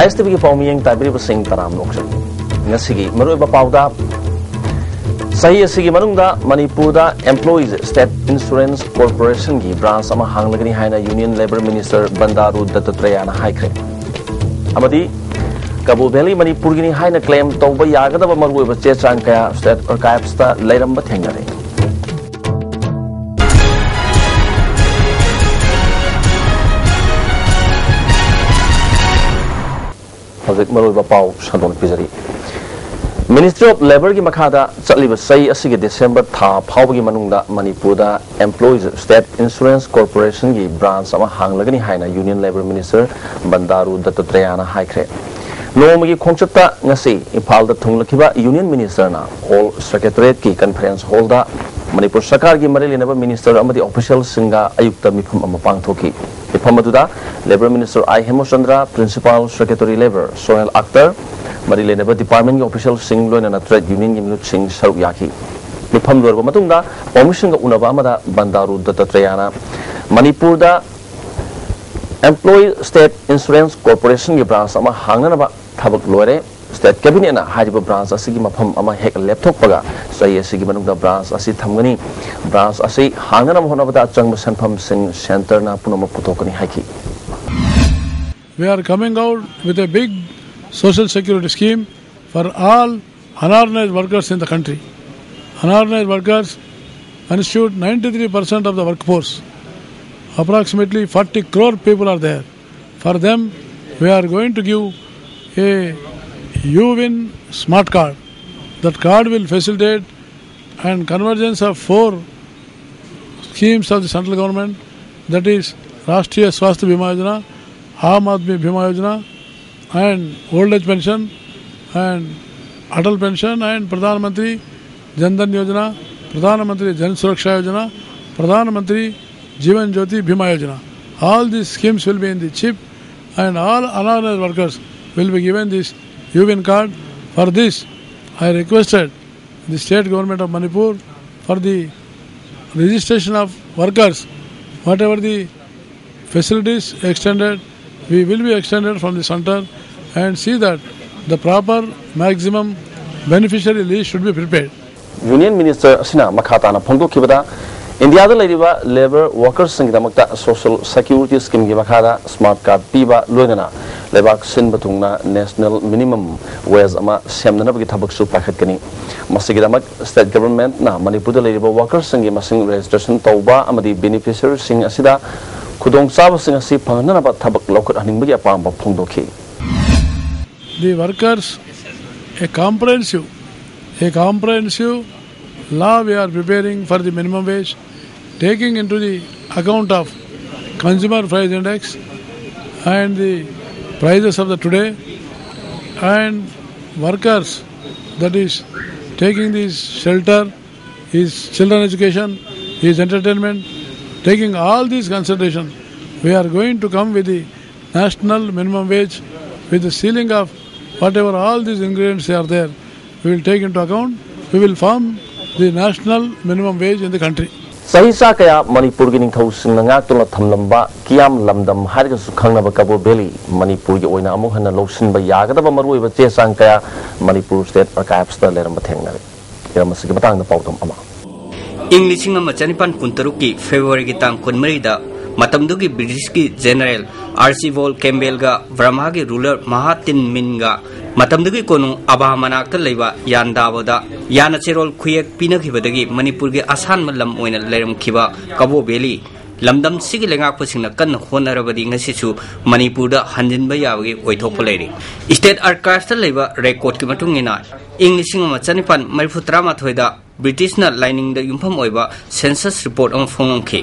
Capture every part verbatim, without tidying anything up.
ꯑꯦꯁ T ꯚꯤꯒꯤ ꯄꯥꯎꯃꯤꯌꯦꯡ ꯇꯥꯕꯤꯔꯤꯕꯁꯤꯡ ꯇꯔꯥꯝꯅ ꯑꯣꯛꯆꯔꯤ꯫ ꯉꯁꯤꯒꯤ ꯃꯔꯨꯑꯣꯏꯕ ꯄꯥꯎꯗ, ꯆꯍꯤ ꯑꯁꯤꯒꯤ ꯃꯅꯨꯡꯗ ꯃꯅꯤꯄꯨꯔꯗ Employees State Insurance Corporationꯒꯤ branch ꯑꯃ ꯍꯥꯡꯂꯒꯅꯤ ꯍꯥꯏꯅ Union Labour Minister ꯕꯟꯗꯥꯔꯨ ꯗꯠꯇꯥꯇ꯭ꯔꯦꯌꯥꯅ ꯍꯥꯏꯈ꯭ꯔꯦ꯫ ꯑꯃꯗꯤ ꯀꯕꯣ ꯚꯦꯂꯤ ꯃꯅꯤꯄꯨꯔꯒꯤꯅꯤ ꯍꯥꯏꯅ claim ꯇꯧꯕ ꯌꯥꯒꯗꯕ ꯃꯔꯨꯑꯣꯏꯕ ꯆꯦ ꯆꯥꯡ ꯀꯌꯥ State Archives ꯇ ꯂꯩꯔꯝꯕ ꯊꯦꯡꯅꯔꯦ꯫ ꯍꯧꯖꯤꯛ ꯃꯔꯨꯑꯣꯏꯕ ꯄꯥꯎ ꯁꯟꯗꯣꯛꯅ ꯄꯤꯖꯔꯤ꯫ Ministry of Labourꯒꯤ ꯃꯈꯥꯗ ꯆꯠꯂꯤꯕ ꯆꯍꯤ ꯑꯁꯤꯒꯤ December ꯊꯥ ꯐꯥꯎꯕꯒꯤ ꯃꯅꯨꯡꯗ ꯃꯅꯤꯄꯨꯔꯗ Employees State Insurance Corporationꯒꯤ branch ꯑꯃ ꯍꯥꯡꯂꯒꯅꯤ ꯍꯥꯏꯅ Union Labour Minister ꯕꯟꯗꯥꯔꯨ ꯗꯠꯇꯥꯇ꯭ꯔꯦꯌꯥꯅ ꯍꯥꯏꯈ꯭ꯔꯦ꯫ ꯅꯣꯡꯃꯒꯤ ꯈꯣꯡꯆꯠꯇ ꯉꯁꯤ ꯏꯝꯐꯥꯜꯗ ꯊꯨꯡꯂꯈꯤꯕ Union Ministerꯅ Hall Secretariatꯀꯤ Conference Hallꯗ ꯃꯅꯤꯄꯨꯔ ꯁꯔꯀꯥꯔꯒꯤ ꯃꯔꯤ ꯂꯩꯅꯕ minister ꯑꯃꯗꯤ officialꯁꯤꯡꯒ ꯑꯌꯨꯛꯇ ꯃꯤꯐꯝ ꯑꯃ ꯄꯥꯡꯊꯣꯛꯈꯤ꯫ ꯃꯤꯐꯝ ꯑꯗꯨꯗ Labour Minister ꯑꯥꯏ ꯍꯦꯃꯆꯟꯗ꯭ꯔ, Principal Secretary Labour Sohail Akhtar, ꯃꯔꯤ ꯂꯩꯅꯕ departmentꯀꯤ officialꯁꯤꯡ, ꯂꯣꯏꯅꯅ trade unionꯒꯤ ꯃꯤꯍꯨꯠꯁꯤꯡ ꯁꯔꯨꯛ ꯌꯥꯈꯤ꯫ ꯃꯤꯐꯝ ꯂꯣꯏꯔꯕ ꯃꯇꯨꯡꯗ ꯄꯥꯎꯃꯤꯁꯤꯡꯒ ꯎꯅꯕ ꯑꯃꯗ ꯕꯟꯗꯥꯔꯨ ꯗꯠꯇꯥꯇ꯭ꯔꯦꯌꯥꯅ ꯃꯅꯤꯄꯨꯔꯗ Employee State Insurance Corporationꯒꯤ branch ꯑꯃ ꯍꯥꯡꯅꯅꯕ ꯊꯕꯛ ꯂꯣꯏꯔꯦ꯫ State Cabinetꯅ ꯍꯥꯏꯔꯤꯕ branch ꯑꯁꯤꯒꯤ ꯃꯐꯝ ꯑꯃ ꯍꯦꯛ ꯂꯦꯞꯊꯣꯛꯄꯒ ꯆꯍꯤ ꯑꯁꯤꯒꯤ ꯃꯅꯨꯡꯗ branch ꯑꯁꯤ ꯊꯝꯒꯅꯤ꯫ Branch ꯑꯁꯤ ꯍꯥꯡꯅꯅꯕ ꯍꯣꯠꯅꯕꯗ ꯑꯆꯪꯕ ꯁꯦꯟꯐꯝꯁꯤꯡ centreꯅ ꯄꯨꯝꯅꯃꯛ ꯄꯨꯊꯣꯛꯀꯅꯤ ꯍꯥꯏꯈꯤ꯫ We are coming out with a big social security scheme for all unorganized workers in the country. Unorganized workers constitute ninety-three percent of the workforce. Approximately forty crore people are there. For them, we are going to give a UWIN smart card. That card will facilitate and convergence of four schemes of the central government, that is Rashtriya Swasthya Bima Yojana, Aam Aadmi Bima Yojana, and old age pension, and Atal pension, and Pradhan Mantri Jan Dhan Yojana, Pradhan Mantri Jan Suraksha Yojana, Pradhan Mantri Jeevan Jyoti Bima Yojana. All these schemes will be in the chip, and all unorganized workers will be given this UWIN card. For this, I requested the state government of Manipur for the registration of workers, whatever the facilities extended, we will be extended from the center. and see that the proper maximum beneficiary list should be prepared. Union Minister ꯑꯁꯤꯅ ꯃꯈꯥ ꯇꯥꯅ ꯐꯣꯡꯗꯣꯛꯈꯤꯕꯗ, ꯏꯟꯗꯤꯌꯥꯗ ꯂꯩꯔꯤꯕ labour workersꯁꯤꯡꯒꯤꯗꯃꯛꯇ social security schemeꯒꯤ ꯃꯈꯥꯗ smart card ꯄꯤꯕ ꯂꯣꯏꯅꯅ ꯂꯩꯕꯥꯛ ꯁꯤꯟꯕ ꯊꯨꯡꯅ national minimum wage ꯑꯃ ꯁꯦꯝꯅꯅꯕꯒꯤ ꯊꯕꯛꯁꯨ ꯄꯥꯏꯈꯠꯀꯅꯤ꯫ ꯃꯁꯤꯒꯤꯗꯃꯛ state governmentꯅ ꯃꯅꯤꯄꯨꯔꯗ ꯂꯩꯔꯤꯕ workersꯁꯤꯡꯒꯤ ꯃꯁꯤꯡ registration ꯇꯧꯕ ꯑꯃꯗꯤ beneficiaryꯁꯤꯡ ꯑꯁꯤꯗ ꯈꯨꯗꯣꯡꯆꯥꯕꯁꯤꯡ ꯑꯁꯤ ꯐꯪꯍꯟꯅꯅꯕ ꯊꯕꯛ ꯂꯧꯈꯠꯍꯟꯅꯤꯡꯕꯒꯤ ꯑꯄꯥꯝꯕ ꯐꯣꯡꯗꯣꯛꯈꯤ꯫ The workers, a comprehensive, a comprehensive law we are preparing for the minimum wage, taking into the account of consumer price index and the prices of the today, and workers, that is taking this shelter, his children education, his entertainment, taking all these consideration, we are going to come with the national minimum wage with the ceiling of whatever all these ingredients are there, we will take into account. We will form the national minimum wage in the country. ꯆꯍꯤ ꯆꯥ ꯀꯌꯥ ꯃꯅꯤꯄꯨꯔꯒꯤ ꯅꯤꯡꯊꯧꯁꯤꯡꯅ ꯉꯥꯛꯇꯨꯅ ꯊꯝꯂꯝꯕ ꯀꯤꯌꯥꯝ ꯂꯝꯗꯝ ꯍꯥꯏꯔꯒꯁꯨ ꯈꯪꯅꯕ ꯀꯕꯣ valley ꯃꯅꯤꯄꯨꯔꯒꯤ ꯑꯣꯏꯅ ꯑꯃꯨꯛ ꯍꯟꯅ ꯂꯧꯁꯤꯟꯕ ꯌꯥꯒꯗꯕ ꯃꯔꯨꯑꯣꯏꯕ ꯆꯦ ꯆꯥꯡ ꯀꯌꯥ ꯃꯅꯤꯄꯨꯔ State Archivesꯇ ꯂꯩꯔꯝꯕ ꯊꯦꯡꯅꯔꯦ꯫ ꯍꯤꯔꯝ ꯑꯁꯤꯒꯤ ꯃꯇꯥꯡꯗ ꯄꯥꯎꯗꯝ ꯑꯃ꯫ ꯏꯪ ꯂꯤꯁꯤꯡ ꯑꯃ ꯆꯅꯤꯄꯥꯟ ꯀꯨꯟꯇꯔꯨꯛꯀꯤ ꯐꯦꯕ꯭ꯔꯨꯋꯥꯔꯤꯒꯤ ꯇꯥꯡ ꯀꯨꯟꯃꯔꯤꯗ ꯃꯇꯝꯗꯨꯒꯤ ꯕ꯭ꯔꯤꯇꯤꯁꯀꯤ ꯖꯦꯅꯔꯦꯜ ꯑꯥꯔꯆꯤꯕꯣꯜ ꯀꯦꯝꯕꯦꯜꯒ ꯕꯔꯃꯥꯒꯤ ꯔꯨꯂꯔ ꯃꯍꯥꯇꯤꯟ ꯃꯤꯟꯒ ꯃꯇꯝꯗꯨꯒꯤ ꯀꯣꯅꯨꯡ ꯑꯕꯥ ꯃꯅꯥꯛꯇ ꯂꯩꯕ ꯌꯥꯟꯗꯥꯕꯣꯗ ꯌꯥꯅ ꯆꯦꯔꯣꯜ ꯈꯨꯌꯦꯛ ꯄꯤꯅꯈꯤꯕꯗꯒꯤ ꯃꯅꯤꯄꯨꯔꯒꯤ ꯑꯁꯥꯟꯕ ꯂꯝ ꯑꯣꯏꯅ ꯂꯩꯔꯝꯈꯤꯕ ꯀꯕꯣ ꯚꯦꯂꯤ ꯂꯝꯗꯝꯁꯤꯒꯤ ꯂꯩꯉꯥꯛꯄꯁꯤꯡꯅ ꯀꯟꯅ ꯍꯣꯠꯅꯔꯕꯗꯤ ꯉꯁꯤꯁꯨ ꯃꯅꯤꯄꯨꯔꯗ ꯍꯟꯖꯤꯟꯕ ꯌꯥꯕꯒꯤ ꯑꯣꯏꯊꯣꯛꯄ ꯂꯩꯔꯤ꯫ State Archivesꯇ ꯂꯩꯕ ꯔꯦꯀꯣꯔꯗꯀꯤ ꯃꯇꯨꯡ ꯏꯟꯅ ꯏꯪ ꯂꯤꯁꯤꯡ ꯑꯃ ꯆꯅꯤꯄꯥꯟ ꯃꯔꯤꯐꯨ ꯇꯔꯥꯃꯥꯊꯣꯏꯗ ꯕ꯭ꯔꯤꯇꯤꯁꯅ ꯂꯥꯏꯅꯤꯡꯗ ꯌꯨꯝꯐꯝ ꯑꯣꯏꯕ ꯁꯦꯟꯁꯁ ꯔꯤꯄꯣꯔꯠ ꯑꯃ ꯐꯣꯡꯂꯝꯈꯤ꯫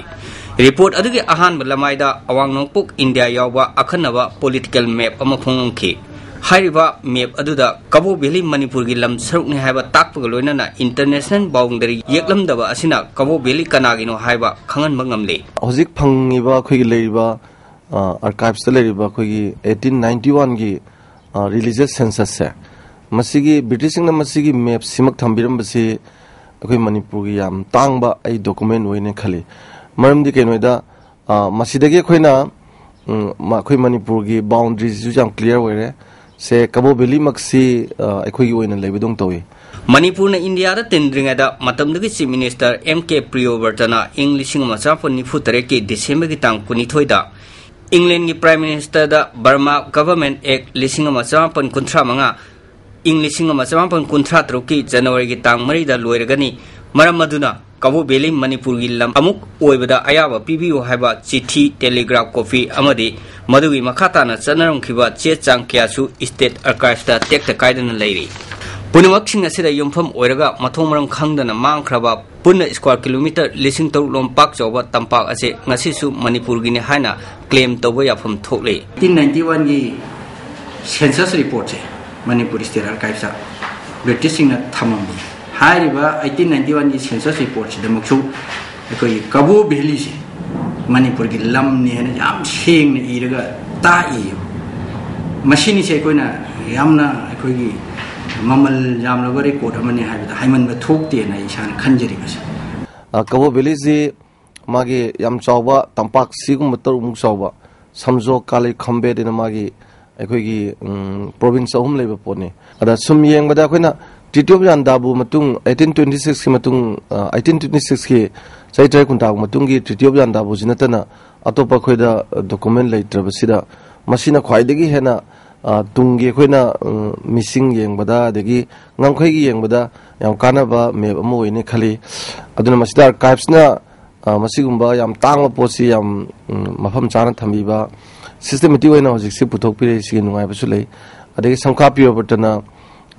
ꯔꯤꯄꯣꯔꯠ ꯑꯗꯨꯒꯤ ꯑꯍꯥꯟꯕ ꯂꯃꯥꯏꯗ ꯑꯋꯥꯡ ꯅꯣꯡꯄꯣꯛ ꯏꯟꯗꯤꯌꯥ ꯌꯥꯎꯕ ꯑꯈꯟꯅꯕ ꯄꯣꯂꯤꯇꯤꯀꯦꯜ ꯃꯦꯞ ꯑꯃ ꯐꯣꯡꯂꯝꯈꯤ꯫ ꯍꯥꯏꯔꯤꯕ ꯃꯦꯞ ꯑꯗꯨꯗ ꯀꯕꯣ ꯚꯦꯂꯤ ꯃꯅꯤꯄꯨꯔꯒꯤ ꯂꯝ ꯁꯔꯨꯛꯅꯤ ꯍꯥꯏꯕ ꯇꯥꯛꯄꯒ ꯂꯣꯏꯅꯅ ꯏꯟꯇꯔꯅꯦꯁꯅꯦꯜ ꯕꯥꯎꯟꯗꯔꯤ ꯌꯦꯛꯂꯝꯗꯕ ꯑꯁꯤꯅ ꯀꯕꯣ ꯚꯦꯂꯤ ꯀꯅꯥꯒꯤꯅꯣ ꯍꯥꯏꯕ ꯈꯪꯍꯟꯕ ꯉꯝꯂꯦ꯫ ꯍꯧꯖꯤꯛ ꯐꯪꯉꯤꯕ ꯑꯩꯈꯣꯏꯒꯤ ꯂꯩꯔꯤꯕ ꯑꯥꯔꯀꯥꯏꯞꯁꯇ ꯂꯩꯔꯤꯕ ꯑꯩꯈꯣꯏꯒꯤ ꯑꯩꯠꯇꯤꯟ ꯅꯥꯏꯟꯇꯤ ꯋꯥꯟꯒꯤ ꯔꯤꯂꯤꯖꯁ ꯁꯦꯟꯁꯁꯁꯦ, ꯃꯁꯤꯒꯤ ꯕ꯭ꯔꯤꯇꯤꯁꯁꯤꯡꯅ ꯃꯁꯤꯒꯤ ꯃꯦꯞꯁꯤꯃꯛ ꯊꯝꯕꯤꯔꯝꯕꯁꯤ ꯑꯩꯈꯣꯏ ꯃꯅꯤꯄꯨꯔꯒꯤ ꯌꯥꯝ ꯇꯥꯡꯕ ꯑꯩ ꯗꯣꯀꯨꯃꯦꯟ ꯑꯣꯏꯅ ꯈꯜꯂꯤ꯫ ꯃꯔꯝꯗꯤ ꯀꯩꯅꯣꯗ, ꯃꯁꯤꯗꯒꯤ ꯑꯩꯈꯣꯏꯅ ꯑꯩꯈꯣꯏ ꯃꯅꯤꯄꯨꯔꯒꯤ ꯕꯥꯎꯟꯗ꯭ꯔꯤꯁꯤꯁꯨ ꯌꯥꯝ ꯀ꯭ꯂꯤꯌꯥꯔ ꯑꯣꯏꯔꯦ꯫ ꯁꯦ ꯀꯕꯣ ꯚꯦꯂꯤꯃꯛꯁꯤ, ꯑ, ꯑꯩꯈꯣꯏꯒꯤ ꯑꯣꯏꯅ ꯂꯩꯕꯗꯧꯅ ꯇꯧꯏ꯫ ꯃꯅꯤꯄꯨꯔꯅ ꯏꯟꯗꯤꯌꯥꯗ ꯇꯤꯟꯗ꯭ꯔꯤꯉꯩꯗ ꯃꯇꯝꯗꯨꯒꯤ ꯆꯤꯐ ꯃꯤꯅꯤꯁꯇꯔ ꯑꯦꯝ ꯀꯦ ꯄ꯭ꯔꯤꯌꯣꯕꯔꯇꯅ ꯏꯪ ꯂꯤꯁꯤꯡ ꯑꯃ ꯆꯃꯥꯄꯟ ꯅꯤꯐꯨ ꯇꯔꯦꯠꯀꯤ ꯗꯤꯁꯦꯝꯕꯔꯒꯤ ꯇꯥꯡ ꯀꯨꯟꯅꯤꯊꯣꯏꯗ ꯏꯪꯂꯦꯟꯒꯤ ꯄ꯭ꯔꯥꯏꯝ ꯃꯤꯅꯤꯁꯇꯔꯗ ꯕꯔꯃꯥ ꯒꯚꯔꯟꯃꯦꯟꯠ ꯑꯦꯛ ꯂꯤꯁꯤꯡ ꯑꯃ ꯆꯃꯥꯄꯟ ꯀꯨꯟꯊ꯭ꯔꯥ ꯃꯉꯥ, ꯏꯪ ꯂꯤꯁꯤꯡ ꯑꯃ ꯆꯃꯥꯄꯟ ꯀꯨꯟꯊ꯭ꯔꯥ ꯇꯔꯨꯛꯀꯤ ꯖꯅꯋꯥꯔꯤꯒꯤ ꯇꯥꯡ ꯃꯔꯤꯗ ꯂꯣꯏꯔꯒꯅꯤ꯫ ꯃꯔꯝ ꯑꯗꯨꯅ ꯀꯕꯣ ꯚꯦꯂꯤ ꯃꯅꯤꯄꯨꯔꯒꯤ ꯂꯝ ꯑꯃꯨꯛ ꯑꯣꯏꯕꯗ ꯑꯌꯥꯕ ꯄꯤꯕꯤꯌꯨ ꯍꯥꯏꯕ ꯆꯤꯊꯤ, ꯇꯦꯂꯤꯒ꯭ꯔꯥꯐ ꯀꯣꯄꯤ ꯑꯃꯗꯤ ꯃꯗꯨꯒꯤ ꯃꯈꯥ ꯇꯥꯅ ꯆꯠꯅꯔꯝꯈꯤꯕ ꯆꯦ ꯆꯥꯡ ꯀꯌꯥꯁꯨ ꯁ꯭ꯇꯦꯠ ꯑꯥꯔꯀꯥꯏꯚꯁꯇ ꯇꯦꯛꯇ ꯀꯥꯏꯗꯅ ꯂꯩꯔꯤ꯫ ꯄꯨꯝꯅꯃꯛꯁꯤꯡ ꯑꯁꯤꯗ ꯌꯨꯝꯐꯝ ꯑꯣꯏꯔꯒ ꯃꯊꯣꯡ ꯃꯔꯝ ꯈꯪꯗꯅ ꯃꯥꯡꯈ꯭ꯔꯕ ꯄꯨꯟꯅ ꯁ꯭ꯀ꯭ꯋꯥꯔ ꯀꯤꯂꯣꯃꯤꯇꯔ ꯂꯤꯁꯤꯡ ꯇꯔꯨꯛ ꯂꯣꯝ ꯄꯥꯛ ꯆꯥꯎꯕ ꯇꯝꯄꯥꯛ ꯑꯁꯤ ꯉꯁꯤꯁꯨ ꯃꯅꯤꯄꯨꯔꯒꯤꯅꯤ ꯍꯥꯏꯅ ꯀ꯭ꯂꯦꯝ ꯇꯧꯕ ꯌꯥꯐꯝ ꯊꯣꯛꯂꯤ꯫ ꯑꯩꯠꯇꯤꯟ ꯅꯥꯏꯟꯇꯤ ꯋꯥꯟꯒꯤ ꯁꯦꯟꯁꯁ ꯔꯤꯄꯣꯔꯠꯁꯦ ꯃꯅꯤꯄꯨꯔ ꯁ꯭ꯇꯦꯠ ꯑꯥꯔꯀꯥꯏꯚꯁꯇ ꯕ꯭ꯔꯤꯇꯤꯁꯁꯤꯡꯅ ꯊꯝꯃꯝꯃꯤ꯫ ꯍꯥꯏꯔꯤꯕ ꯑꯩꯠꯇꯤꯟ ꯅꯥꯏꯟꯇꯤ ꯋꯥꯟꯒꯤ ꯁꯦꯟꯁꯁ ꯔꯤꯄꯣꯔꯠꯁꯤꯗꯃꯛꯁꯨ ꯑꯩꯈꯣꯏꯒꯤ ꯀꯕꯣ ꯚꯦꯂꯤꯁꯦ ꯃꯅꯤꯄꯨꯔꯒꯤ ꯂꯝꯅꯤ ꯍꯥꯏꯅ ꯌꯥꯝ ꯁꯦꯡꯅ ꯏꯔꯒ ꯇꯥꯛꯏ꯫ ꯃꯁꯤꯅꯤꯁꯦ ꯑꯩꯈꯣꯏꯅ ꯌꯥꯝꯅ ꯑꯩꯈꯣꯏꯒꯤ ꯃꯃꯜ ꯌꯥꯝꯂꯕ ꯔꯦꯀꯣꯔꯠ ꯑꯃꯅꯤ ꯍꯥꯏꯕꯗ ꯍꯥꯏꯃꯟꯕ ꯊꯣꯛꯇꯦꯅ ꯑꯩ ꯏꯁꯥꯅ ꯈꯟꯖꯔꯤꯕꯁꯦ꯫ ꯑ, ꯀꯕꯣ ꯚꯦꯂꯤꯁꯤ ꯃꯥꯒꯤ ꯌꯥꯝ ꯆꯥꯎꯕ ꯇꯝꯄꯥꯛ ꯁꯤꯒꯨꯝꯕ ꯇꯔꯨꯛꯃꯨꯛ ꯆꯥꯎꯕ ꯁꯝꯖꯣ, ꯀꯥꯂꯤ, ꯈꯝꯕꯦꯠ ꯍꯥꯏꯅ ꯃꯥꯒꯤ ꯑꯩꯈꯣꯏꯒꯤ, ꯎꯝ, ꯄ꯭ꯔꯣꯚꯤꯟꯁ ꯑꯍꯨꯝ ꯂꯩꯕ ꯄꯣꯠꯅꯤ꯫ ꯑꯗ ꯁꯨꯝ ꯌꯦꯡꯕꯗ ꯑꯩꯈꯣꯏꯅ Treaty of Yandabo ꯃꯇꯨꯡ, eighteen twenty six ꯀꯤ ꯃꯇꯨꯡ, ꯑ, eighteen twenty six ꯀꯤ ꯆꯍꯤ ꯇꯔꯥ ꯀꯨꯟ ꯇꯥꯕ ꯃꯇꯨꯡꯒꯤ Treaty of Yandabo ꯁꯤ ꯅꯠꯇꯅ ꯑꯇꯣꯞꯄ ꯑꯩꯈꯣꯏꯗ, ꯑ, ꯗꯣꯀꯨꯃꯦꯟ ꯂꯩꯇ꯭ꯔꯕꯁꯤꯗ ꯃꯁꯤꯅ ꯈ꯭ꯋꯥꯏꯗꯒꯤ ꯍꯦꯟꯅ, ꯑ, ꯇꯨꯡꯒꯤ ꯑꯩꯈꯣꯏꯅ, ꯎꯝ, ꯃꯤꯁꯤꯡ ꯌꯦꯡꯕꯗ ꯑꯗꯒꯤ ꯉꯝꯈꯩꯒꯤ ꯌꯦꯡꯕꯗ ꯌꯥꯝ ꯀꯥꯟꯅꯕ ꯃꯦꯞ ꯑꯃ ꯑꯣꯏꯅꯤ ꯈꯜꯂꯤ꯫ ꯑꯗꯨꯅ ꯃꯁꯤꯗ ꯑꯥꯔꯀꯥꯏꯚꯁꯅ, ꯑ, ꯃꯁꯤꯒꯨꯝꯕ ꯌꯥꯝ ꯇꯥꯡꯕ ꯄꯣꯠꯁꯤ ꯌꯥꯝ, ꯎꯝ, ꯃꯐꯝ ꯆꯥꯅ ꯊꯝꯕꯤꯕ, ꯁꯤꯁꯇꯦꯃꯦꯇꯤꯛ ꯑꯣꯏꯅ ꯍꯧꯖꯤꯛꯁꯤ ꯄꯨꯊꯣꯛꯄꯤꯔꯛꯏꯁꯤꯒꯤ ꯅꯨꯡꯉꯥꯏꯕꯁꯨ ꯂꯩ꯫ ꯑꯗꯒꯤ ꯁꯝꯈꯥ ꯄ꯭ꯔꯤꯌꯣꯕ꯭ꯔꯇꯅ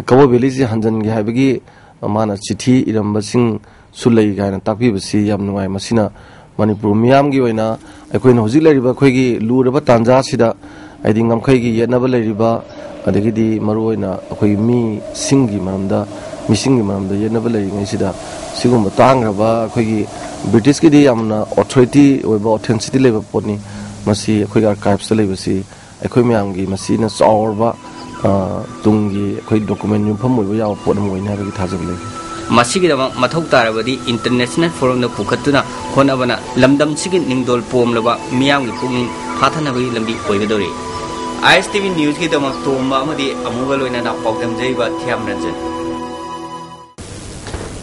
ꯀꯕꯣ ꯚꯦꯂꯤꯁꯤ ꯍꯟꯖꯟꯒꯦ ꯍꯥꯏꯕꯒꯤ ꯃꯥꯅ ꯆꯤꯊꯤ ꯏꯔꯝꯕꯁꯤꯡꯁꯨ ꯂꯩ ꯀꯥꯏꯅ ꯇꯥꯛꯄꯤꯕꯁꯤ ꯌꯥꯝ ꯅꯨꯡꯉꯥꯏ꯫ ꯃꯁꯤꯅ ꯃꯅꯤꯄꯨꯔ ꯃꯤꯌꯥꯝꯒꯤ ꯑꯣꯏꯅ ꯑꯩꯈꯣꯏꯅ ꯍꯧꯖꯤꯛ ꯂꯩꯔꯤꯕ ꯑꯩꯈꯣꯏꯒꯤ ꯂꯨꯔꯕ ꯇꯥꯟꯖꯥꯁꯤꯗ, ꯍꯥꯏꯗꯤ ꯉꯝꯈꯩꯒꯤ ꯌꯦꯠꯅꯕ ꯂꯩꯔꯤꯕ, ꯑꯗꯒꯤꯗꯤ ꯃꯔꯨꯑꯣꯏꯅ ꯑꯩꯈꯣꯏꯒꯤ ꯃꯤꯁꯤꯡꯒꯤ ꯃꯔꯝꯗ, ꯃꯤꯁꯤꯡꯒꯤ ꯃꯔꯝꯗ ꯌꯦꯠꯅꯕ ꯂꯩꯔꯤꯉꯩꯁꯤꯗ, ꯁꯤꯒꯨꯝꯕ ꯇꯥꯡꯈ꯭ꯔꯕ ꯑꯩꯈꯣꯏꯒꯤ ꯕ꯭ꯔꯤꯇꯤꯁꯀꯤꯗꯤ ꯌꯥꯝꯅ ꯑꯣꯊꯣꯔꯤꯇꯤ ꯑꯣꯏꯕ, ꯑꯣꯊꯦꯟꯁꯤꯇꯤ ꯂꯩꯕ ꯄꯣꯠꯅꯤ꯫ ꯃꯁꯤ ꯑꯩꯈꯣꯏꯒꯤ ꯑꯥꯔꯀꯥꯏꯚꯁꯇ ꯂꯩꯕꯁꯤ ꯑꯩꯈꯣꯏ ꯃꯌꯥꯝꯒꯤ ꯃꯁꯤꯅ ꯆꯥꯎꯔꯕ, ꯑ, ꯇꯨꯡꯒꯤ ꯑꯩꯈꯣꯏ ꯗꯣꯀꯨꯃꯦꯟ ꯌꯨꯝꯐꯝ ꯑꯣꯏꯕ ꯌꯥꯕ ꯄꯣꯠ ꯑꯃ ꯑꯣꯏꯅꯤ ꯍꯥꯏꯕꯒꯤ ꯊꯥꯖꯕ ꯂꯩ꯫ ꯃꯁꯤꯒꯤꯗꯃꯛ ꯃꯊꯧ ꯇꯥꯔꯕꯗꯤ ꯏꯟꯇꯔꯅꯦꯁꯅꯦꯜ ꯐꯣꯔꯝꯗ ꯄꯨꯈꯠꯇꯨꯅ ꯍꯣꯠꯅꯕꯅ ꯂꯝꯗꯝꯁꯤꯒꯤ ꯅꯤꯡꯗꯣꯜ ꯄꯣꯝꯂꯕ ꯃꯤꯌꯥꯝꯒꯤ ꯄꯨꯛꯅꯤꯡ ꯐꯥꯊꯅꯕꯒꯤ ꯂꯝꯕꯤ ꯑꯣꯏꯒꯗꯧꯔꯤ꯫ ꯑꯥꯏ ꯑꯦꯁ ꯇꯤ ꯚꯤ ꯅ꯭ꯌꯨꯁꯀꯤꯗꯃꯛ ꯇꯣꯝꯕ ꯑꯃꯗꯤ ꯑꯃꯨꯒ ꯂꯣꯏꯅꯅ ꯄꯥꯎꯗꯝꯖꯔꯤꯕ ꯊꯤꯌꯥꯝ ꯔꯟꯖꯟ꯫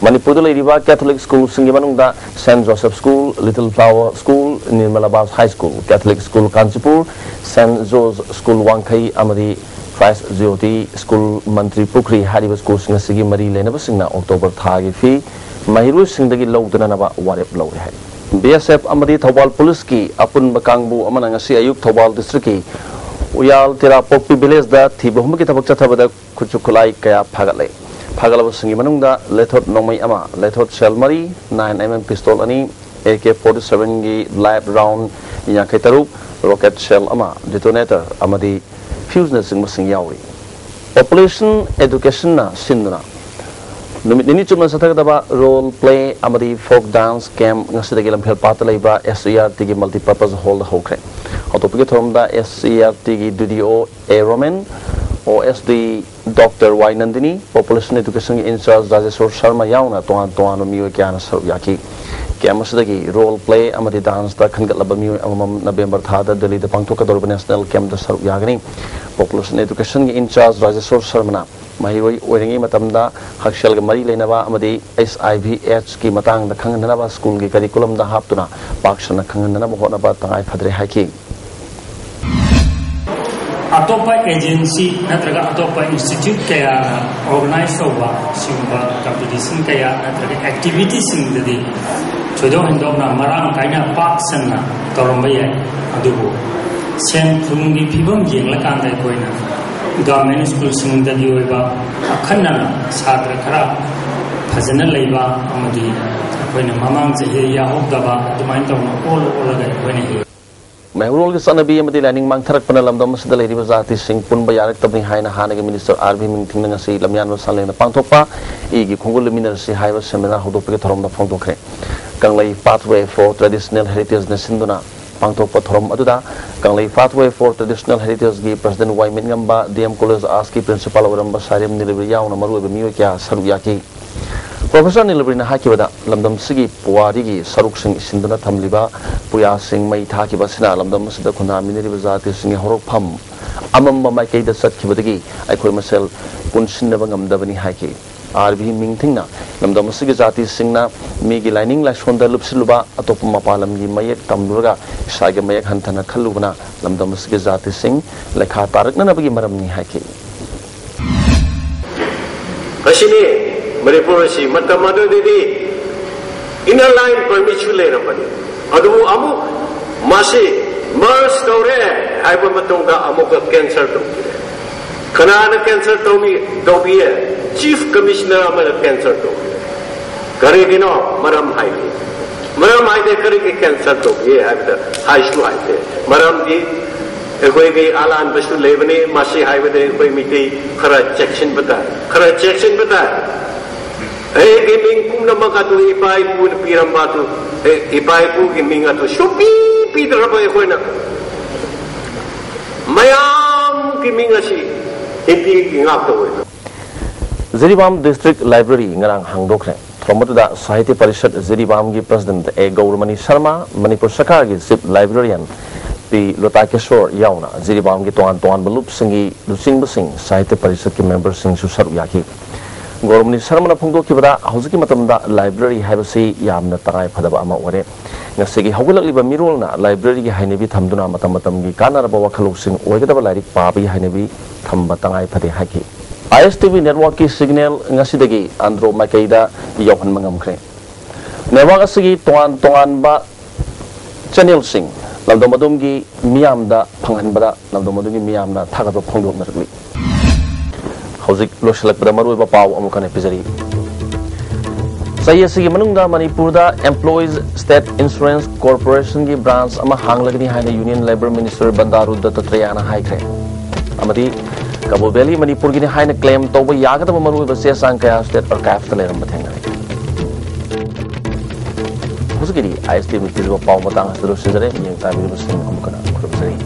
ꯃꯅꯤꯄꯨꯔꯗ ꯂꯩꯔꯤꯕ ꯀꯦꯊꯣꯂꯤꯛ ꯁ꯭ꯀꯨꯜꯁꯤꯡꯒꯤ ꯃꯅꯨꯡꯗ saint Joseph school, little flower school, Nirmalabas high school, Catholic school Kanchipur, saint George school Wangkhei ꯑꯃꯗꯤ ꯈ꯭ꯔꯥꯏꯁ ꯖ꯭ꯌꯣꯇꯤ ꯁ꯭ꯀꯨꯜ ꯃꯟꯇ꯭ꯔꯤ ꯄꯨꯈ꯭ꯔꯤ ꯍꯥꯏꯔꯤꯕ ꯁ꯭ꯀꯨꯜꯁꯤꯡ ꯑꯁꯤꯒꯤ ꯃꯔꯤ ꯂꯩꯅꯕꯁꯤꯡꯅ ꯑꯣꯛꯇꯣꯕꯔ ꯊꯥꯒꯤ ꯐꯤ ꯃꯍꯩꯔꯣꯏꯁꯤꯡꯗꯒꯤ ꯂꯧꯗꯅꯅꯕ ꯋꯥꯔꯦꯞ ꯂꯧꯔꯦ ꯍꯥꯏꯔꯤ꯫ ꯕꯤ ꯑꯦꯁ ꯑꯦꯐ ꯑꯃꯗꯤ ꯊꯧꯕꯥꯜ ꯄꯨꯂꯤꯁꯀꯤ ꯑꯄꯨꯟꯕ ꯀꯥꯡꯕꯨ ꯑꯃꯅ ꯉꯁꯤ ꯑꯌꯨꯛ ꯊꯧꯕꯥꯜ ꯗꯤꯁꯇ꯭ꯔꯤꯛꯀꯤ ꯎꯌꯥꯜ ꯇꯦꯔꯥꯄꯣꯛꯄꯤ ꯚꯤꯂꯦꯖꯗ ꯊꯤꯕ ꯍꯨꯝꯕꯒꯤ ꯊꯕꯛ ꯆꯠꯊꯕꯗ ꯈꯨꯠꯁꯨ ꯈꯨꯠꯂꯥꯏ ꯀꯌꯥ ꯐꯥꯒꯠꯂꯦ꯫ ꯐꯥꯒꯠꯂꯕꯁꯤꯡꯒꯤ ꯃꯅꯨꯡꯗ ꯂꯦꯊꯣꯠ ꯅꯣꯡꯃꯩ ꯑꯃ, ꯂꯦꯊꯣꯠ ꯁꯦꯜ ꯃꯔꯤ, ꯅꯥꯏꯟ ꯑꯦꯝ ꯑꯦꯝ ꯄꯤꯁꯇꯣꯜ ꯑꯅꯤ, ꯑꯦ ꯀꯦ ꯐꯣꯔꯇꯤ ꯁꯚꯦꯟꯒꯤ ꯂꯥꯏꯚ ꯔꯥꯎꯟ ꯌꯥꯡꯈꯩ ꯇꯔꯨꯛ, ꯔꯣꯀꯦꯠ ꯁꯦꯜ ꯑꯃ, ꯗꯤꯇꯣꯅꯦꯇꯔ ꯑꯃꯗꯤ ꯐ꯭ꯌꯨꯁꯅꯆꯤꯡꯕꯁꯤꯡ ꯌꯥꯎꯔꯤ꯫ ꯄꯣꯄꯨꯂꯦꯁꯟ ꯑꯦꯗꯨꯀꯦꯁꯟꯅ ꯁꯤꯟꯗꯨꯅ ꯅꯨꯃꯤꯠ ꯅꯤꯅꯤ ꯆꯨꯞꯅ ꯆꯠꯊꯒꯗꯕ ꯔꯣꯜ ꯄ꯭ꯂꯦ ꯑꯃꯗꯤ ꯐꯣꯛ ꯗꯥꯟꯁ ꯀꯦꯝꯞ ꯉꯁꯤꯗꯒꯤ ꯂꯝꯐꯦꯜ ꯄꯥꯠꯇ ꯂꯩꯕ ꯑꯦꯁ ꯁꯤ ꯏ ꯑꯥꯔ ꯇꯤꯒꯤ ꯃꯜꯇꯤꯄꯔꯄꯁ ꯍꯣꯜꯗ ꯍꯧꯈ꯭ꯔꯦ꯫ ꯍꯧꯗꯣꯛꯄꯒꯤ ꯊꯧꯔꯝꯗ ꯑꯦꯁ ꯁꯤ ꯏ ꯑꯥꯔ ꯇꯤꯒꯤ ꯗꯤ ꯗꯤ ꯑꯣ ꯑꯦ ꯔꯣꯃꯦꯟ, ꯑꯣ ꯑꯦꯁ ꯗꯤ ꯗꯣꯛꯇꯔ ꯋꯥꯏ ꯅꯟꯗꯤꯅꯤ, ꯄꯣꯄꯨꯂꯦꯁꯟ ꯑꯦꯗꯨꯀꯦꯁꯟꯒꯤ ꯏꯟꯆꯥꯔꯖ ꯔꯥꯖꯦꯁꯣꯔ ꯁꯔꯃ ꯌꯥꯎꯅ ꯇꯣꯉꯥꯟ ꯇꯣꯉꯥꯟꯕ ꯃꯤꯑꯣꯏ ꯀꯌꯥꯅ ꯁꯔꯨꯛ ꯌꯥꯈꯤ꯫ ꯀꯦꯝꯞ ꯑꯁꯤꯗꯒꯤ ꯔꯣꯜ ꯄ꯭ꯂꯦ ꯑꯃꯗꯤ ꯗꯥꯟꯁꯇ ꯈꯟꯒꯠꯂꯕ ꯃꯤꯑꯣꯏ ꯑꯃꯃꯝ ꯅꯕꯦꯝꯕꯔ ꯊꯥꯗ ꯗꯦꯜꯂꯤꯗ ꯄꯥꯡꯊꯣꯛꯀꯗꯧꯔꯤꯕ ꯅꯦꯁꯅꯦꯜ ꯀꯦꯝꯞꯇ ꯁꯔꯨꯛ ꯌꯥꯒꯅꯤ꯫ ꯄꯣꯄꯨꯂꯦꯁꯟ ꯑꯦꯗꯨꯀꯦꯁꯟꯒꯤ ꯏꯟꯆꯥꯔꯖ ꯔꯥꯖꯦꯁꯣꯔ ꯁꯔꯃꯅ ꯃꯍꯩꯔꯣꯏ ꯑꯣꯏꯔꯤꯉꯩ ꯃꯇꯝꯗ ꯍꯛꯁꯦꯜꯒ ꯃꯔꯤ ꯂꯩꯅꯕ ꯑꯃꯗꯤ ꯑꯩꯆ ꯑꯥꯏ ꯚꯤ ꯑꯦꯗꯁꯀꯤ ꯃꯇꯥꯡꯗ ꯈꯪꯍꯟꯅꯅꯕ ꯁ꯭ꯀꯨꯜꯒꯤ ꯀꯔꯤꯀꯨꯂꯝꯗ ꯍꯥꯞꯇꯨꯅ ꯄꯥꯛ ꯁꯟꯅ ꯈꯪꯍꯟꯅꯅꯕ ꯍꯣꯠꯅꯕ ꯇꯉꯥꯏ ꯐꯗ꯭ꯔꯦ ꯍꯥꯏꯈꯤ꯫ ꯑꯇꯣꯞꯄ ꯑꯦꯖꯦꯟꯁꯤ ꯅꯠꯇ꯭ꯔꯒ ꯑꯇꯣꯞꯄ ꯏꯟꯁꯇꯤꯇ꯭ꯌꯨꯠ ꯀꯌꯥꯅ ꯑꯣꯔꯒꯅꯥꯏꯖ ꯇꯧꯕ ꯁꯤꯒꯨꯝꯕ ꯀꯝꯄꯤꯇꯤꯁꯟ ꯀꯌꯥ ꯅꯠꯇ꯭ꯔꯒ ꯑꯦꯛꯇꯤꯚꯤꯇꯤꯁꯤꯡꯗꯗꯤ ꯊꯣꯏꯗꯣꯛ ꯍꯦꯟꯗꯣꯛꯅ ꯃꯔꯥꯡ ꯀꯥꯏꯅ ꯄꯥꯛ ꯁꯟꯅ ꯇꯧꯔꯝꯕ ꯌꯥꯏ꯫ ꯑꯗꯨꯕꯨ ꯁꯦꯟ ꯊꯨꯝꯒꯤ ꯐꯤꯕꯝ ꯌꯦꯡꯂꯀꯥꯟꯗ ꯑꯩꯈꯣꯏꯅ ꯒꯚꯔꯟꯃꯦꯟꯠ ꯁ꯭ꯀꯨꯜꯁꯤꯡꯗꯒꯤ ꯑꯣꯏꯕ ꯑꯈꯟꯅꯅ ꯁꯥꯇ꯭ꯔ ꯈꯔ ꯐꯖꯅ ꯂꯩꯕ ꯑꯃꯗꯤ ꯑꯩꯈꯣꯏꯅ ꯃꯃꯥꯡ ꯆꯍꯤ ꯌꯥꯍꯧꯗꯕ ꯑꯗꯨꯃꯥꯏꯅ ꯇꯧꯅ ꯑꯣꯜ ꯑꯣꯜꯂꯒ ꯑꯩꯈꯣꯏꯅ ꯍꯦꯛ ꯃꯩꯍꯧꯔꯣꯜꯒꯤ ꯆꯠꯅꯕꯤ ꯑꯃꯗꯤ ꯂꯥꯏꯅꯤꯡ ꯃꯥꯡꯊꯔꯛꯄꯅ ꯂꯝꯗꯝ ꯑꯁꯤꯗ ꯂꯩꯔꯤꯕ ꯖꯥꯇꯤꯁꯤꯡ ꯄꯨꯟꯕ ꯌꯥꯔꯛꯇꯕꯅꯤ ꯍꯥꯏꯅ ꯍꯥꯟꯅꯒꯤ ꯃꯤꯅꯤꯁꯇꯔ ꯑꯥꯔ ꯕꯤ ꯃꯤꯡꯊꯤꯡꯅ ꯉꯁꯤ ꯂꯝꯌꯥꯟꯕ ꯁꯪꯂꯦꯟꯗ ꯄꯥꯡꯊꯣꯛꯄ ꯏꯒꯤ ꯈꯣꯡꯒꯨꯜ ꯂꯨꯃꯤꯟꯅꯔꯁꯤ ꯍꯥꯏꯕ ꯁꯦꯃꯤꯅꯥꯔ ꯍꯧꯗꯣꯛꯄꯒꯤ ꯊꯧꯔꯝꯗ ꯐꯣꯡꯗꯣꯛꯈ꯭ꯔꯦ꯫ ꯀꯪꯂꯩ Pathway for Traditional Heritageꯅ ꯁꯤꯟꯗꯨꯅ ꯄꯥꯡꯊꯣꯛꯄ ꯊꯧꯔꯝ ꯑꯗꯨꯗ ꯀꯪꯂꯩ Pathway for Traditional Heritageꯒꯤ ꯄ꯭ꯔꯁꯤꯗꯦꯟꯠ ꯋꯥꯏ ꯃꯤꯠꯉꯝꯕ, ꯗꯤ ꯑꯦꯝ ꯀꯣꯂꯦꯖ ꯑꯥꯔꯠꯁꯀꯤ ꯄ꯭ꯔꯤꯟꯁꯤꯄꯥꯜ ꯑꯣꯏꯔꯝꯕ ꯁꯥꯔꯦꯝ ꯅꯤꯂꯕꯤ ꯌꯥꯎꯅ ꯃꯔꯨꯑꯣꯏꯕ ꯃꯤꯑꯣꯏ ꯀꯌꯥ ꯁꯔꯨꯛ ꯌꯥꯈꯤ꯫ ꯄ꯭ꯔꯣꯐꯦꯁꯔ ꯅꯤꯂꯕꯔꯤꯅ ꯍꯥꯏꯈꯤꯕꯗ, ꯂꯝꯗꯝ ꯑꯁꯤꯒꯤ ꯄꯨꯋꯥꯔꯤꯒꯤ ꯁꯔꯨꯛꯁꯤꯡ ꯏꯁꯤꯟꯗꯨꯅ ꯊꯝꯂꯤꯕ ꯄꯨꯌꯥꯁꯤꯡ ꯃꯩ ꯊꯥꯈꯤꯕ ꯑꯁꯤꯅ ꯂꯝꯗꯝ ꯑꯁꯤꯗ ꯈꯨꯟꯗꯥꯃꯤꯟꯅꯔꯤꯕ ꯖꯥꯇꯤꯁꯤꯡꯒꯤ ꯍꯧꯔꯛꯐꯝ ꯑꯃꯝꯕ ꯃꯥꯏꯀꯩꯗ ꯆꯠꯈꯤꯕꯗꯒꯤ ꯑꯩꯈꯣꯏ ꯃꯁꯦꯜ ꯄꯨꯟꯁꯤꯟꯅꯕ ꯉꯝꯗꯕꯅꯤ ꯍꯥꯏꯈꯤ꯫ ꯑꯥꯔꯕꯤ ꯃꯤꯡꯊꯤꯡꯅ ꯂꯝꯗꯝ ꯑꯁꯤꯒꯤ ꯖꯥꯇꯤꯁꯤꯡꯅ ꯃꯤꯒꯤ ꯂꯥꯏꯅꯤꯡ ꯂꯥꯏꯁꯣꯟꯗ ꯂꯨꯞꯁꯤꯜꯂꯨꯕ, ꯑꯇꯣꯞꯄ ꯃꯄꯥꯟ ꯂꯝꯒꯤ ꯃꯌꯦꯛ ꯇꯝꯂꯨꯔꯒ ꯏꯁꯥꯒꯤ ꯃꯌꯦꯛ ꯍꯟꯊꯅ ꯈꯜꯂꯨꯕꯅ ꯂꯝꯗꯝ ꯑꯁꯤꯒꯤ ꯖꯥꯇꯤꯁꯤꯡ ꯂꯩꯈꯥ ꯇꯥꯔꯛꯅꯅꯕꯒꯤ ꯃꯔꯝꯅꯤ ꯍꯥꯏꯈꯤ꯫ ꯑꯁꯤꯅꯤ ꯃꯅꯤꯄꯨꯔ ꯑꯁꯤ꯫ ꯃꯇꯝ ꯑꯗꯨꯗꯗꯤ inner line permit ꯁꯨ ꯂꯩꯔꯝꯕꯅꯤ꯫ ꯑꯗꯨꯕꯨ ꯑꯃꯨꯛ ꯃꯁꯤ merge ꯇꯧꯔꯦ ꯍꯥꯏꯕ ꯃꯇꯨꯡꯗ ꯑꯃꯨꯛꯀ cancel ꯇꯧꯈꯤꯔꯦ꯫ ꯀꯅꯥꯅ cancel ꯇꯧꯕꯤ ꯇꯧꯕꯤꯌꯦ? Chief Commissioner ꯑꯃꯅ cancel ꯇꯧꯈꯤꯔꯦ꯫ ꯀꯔꯤꯒꯤꯅꯣ? ꯃꯔꯝ ꯍꯥꯏꯕꯤꯌꯨ꯫ ꯃꯔꯝ ꯍꯥꯏꯗꯦ꯫ ꯀꯔꯤꯒꯤ cancel ꯇꯧꯕꯤꯌꯦ ꯍꯥꯏꯕꯗ ꯍꯥꯏꯁꯨ ꯍꯥꯏꯗꯦ꯫ ꯃꯔꯝꯗꯤ ꯑꯩꯈꯣꯏꯒꯤ ꯑꯂꯥꯟꯕꯁꯨ ꯂꯩꯕꯅꯤ꯫ ꯃꯁꯤ ꯍꯥꯏꯕꯗ ꯑꯩꯈꯣꯏ ꯃꯤꯇꯩ ꯈꯔ ꯆꯦꯛꯁꯤꯟꯕ ꯇꯥꯏ, ꯈꯔ ꯆꯦꯛꯁꯤꯟꯕ ꯇꯥꯏ꯫ ꯑꯩꯒꯤ ꯃꯤꯡ ꯄꯨꯝꯅꯃꯛ ꯑꯗꯨ ꯏꯄꯥ ꯏꯄꯨꯅ ꯄꯤꯔꯝꯕ ꯑꯗꯨ, ꯑꯦ, ꯏꯄꯥ ꯏꯄꯨꯒꯤ ꯃꯤꯡ ꯑꯗꯨ ꯁꯨꯡꯄꯤ ꯄꯤꯗ꯭ꯔꯕ ꯑꯩꯈꯣꯏꯅ ꯃꯌꯥꯝꯒꯤ ꯃꯤꯡ ꯑꯁꯤ ꯍꯤꯟꯗꯤꯒꯤ ꯉꯥꯛꯇ ꯑꯣꯏꯕ꯫ ꯖꯤꯔꯤꯕꯥꯝ District Library ꯉꯔꯥꯡ ꯍꯥꯡꯗꯣꯛꯈ꯭ꯔꯦ꯫ ꯊꯧꯔꯝ ꯑꯗꯨꯗ ꯁꯥꯍꯤꯇ꯭ꯌ ꯄꯔꯤꯁꯠ ꯖꯤꯔꯤꯕꯥꯝꯒꯤ President ꯑꯦ ꯒꯧꯔꯃꯅꯤ ꯁꯔꯃ, ꯃꯅꯤꯄꯨꯔ ꯁꯔꯀꯥꯔꯒꯤ Chief Librarian ꯄꯤ ꯂꯣꯇꯥꯀꯦꯁꯣꯔ ꯌꯥꯎꯅ ꯖꯤꯔꯤꯕꯥꯝꯒꯤ ꯇꯣꯉꯥꯟ ꯇꯣꯉꯥꯟꯕ ꯂꯨꯞꯁꯤꯡꯒꯤ ꯂꯨꯆꯤꯡꯕꯁꯤꯡ, ꯁꯥꯍꯤꯇ꯭ꯌ ꯄꯔꯤꯁꯠꯀꯤ member ꯁꯤꯡꯁꯨ ꯁꯔꯨꯛ ꯌꯥꯈꯤ꯫ ꯒꯧꯔꯃꯅꯤ ꯁꯔꯃꯅ ꯐꯣꯡꯗꯣꯛꯈꯤꯕꯗ, ꯍꯧꯖꯤꯛꯀꯤ ꯃꯇꯝꯗ library ꯍꯥꯏꯕꯁꯤ ꯌꯥꯝꯅ ꯇꯉꯥꯏ ꯐꯗꯕ ꯑꯃ ꯑꯣꯏꯔꯦ꯫ ꯉꯁꯤꯒꯤ ꯍꯧꯒꯠꯂꯛꯂꯤꯕ ꯃꯤꯔꯣꯜꯅ library ꯒꯤ ꯍꯩꯅꯕꯤ ꯊꯝꯗꯨꯅ ꯃꯇꯝ ꯃꯇꯝꯒꯤ ꯀꯥꯟꯅꯔꯕ ꯋꯥꯈꯜꯂꯧꯁꯤꯡ ꯑꯣꯏꯒꯗꯕ ꯂꯥꯏꯔꯤꯛ ꯄꯥꯕꯒꯤ ꯍꯩꯅꯕꯤ ꯊꯝꯕ ꯇꯉꯥꯏ ꯐꯗꯦ ꯍꯥꯏꯈꯤ꯫ ꯑꯥꯏ ꯑꯦꯁ ꯇꯤ ꯚꯤ network ꯀꯤ signal ꯉꯁꯤꯗꯒꯤ ꯑꯟꯗ꯭ꯔꯣ ꯃꯥꯏꯀꯩꯗ ꯌꯧꯍꯟꯕ ꯉꯝꯈ꯭ꯔꯦ꯫ Network ꯑꯁꯤꯒꯤ ꯇꯣꯉꯥꯟ ꯇꯣꯉꯥꯟꯕ channel ꯁꯤꯡ ꯂꯝꯗꯝ ꯑꯗꯣꯝꯒꯤ ꯃꯤꯌꯥꯝꯗ ꯐꯪꯍꯟꯕꯗ ꯂꯝꯗꯝ ꯑꯗꯨꯒꯤ ꯃꯤꯌꯥꯝꯅ ꯊꯥꯒꯠꯄ ꯐꯣꯡꯗꯣꯛꯅꯔꯛꯂꯤ꯫ ꯍꯧꯖꯤꯛ ꯂꯣꯏꯁꯤꯜꯂꯛꯄꯗ ꯃꯔꯨꯑꯣꯏꯕ ꯄꯥꯎ ꯑꯃꯨꯛ ꯍꯟꯅ ꯄꯤꯖꯔꯤ꯫ ꯆꯍꯤ ꯑꯁꯤꯒꯤ ꯃꯅꯨꯡꯗ ꯃꯅꯤꯄꯨꯔꯗ Employees State Insurance Corporation ꯒꯤ branch ꯑꯃ ꯍꯥꯡꯂꯒꯅꯤ ꯍꯥꯏꯅ Union Labour Minister ꯕꯟꯗꯥꯔꯨ ꯗꯠꯇꯥꯇ꯭ꯔꯦꯌꯥꯅ ꯍꯥꯏꯈ꯭ꯔꯦ꯫ ꯑꯃꯗꯤ ꯀꯕꯣ ꯚꯦꯂꯤ ꯃꯅꯤꯄꯨꯔꯒꯤꯅꯤ ꯍꯥꯏꯅ claim ꯇꯧꯕ ꯌꯥꯒꯗꯕ ꯃꯔꯨꯑꯣꯏꯕ ꯆꯦ ꯆꯥꯡ ꯀꯌꯥ State Archive ꯇ ꯂꯩꯔꯝꯕ ꯊꯦꯡꯅꯔꯦ꯫ ꯍꯧꯖꯤꯛꯀꯤꯗꯤ ꯑꯥꯏ ꯑꯦꯁ ꯇꯤ ꯚꯤ ꯄꯤꯖꯕ ꯄꯥꯎ ꯃꯇꯥꯡ ꯑꯁꯤꯗ ꯂꯣꯏꯁꯤꯟꯖꯔꯦ꯫ ꯃꯤꯠꯌꯦꯡ ꯇꯥꯕꯤꯔꯤꯕꯁꯤꯡ ꯑꯃꯨꯛ ꯍꯟꯅ ꯈꯨꯔꯨꯝꯖꯔꯤ꯫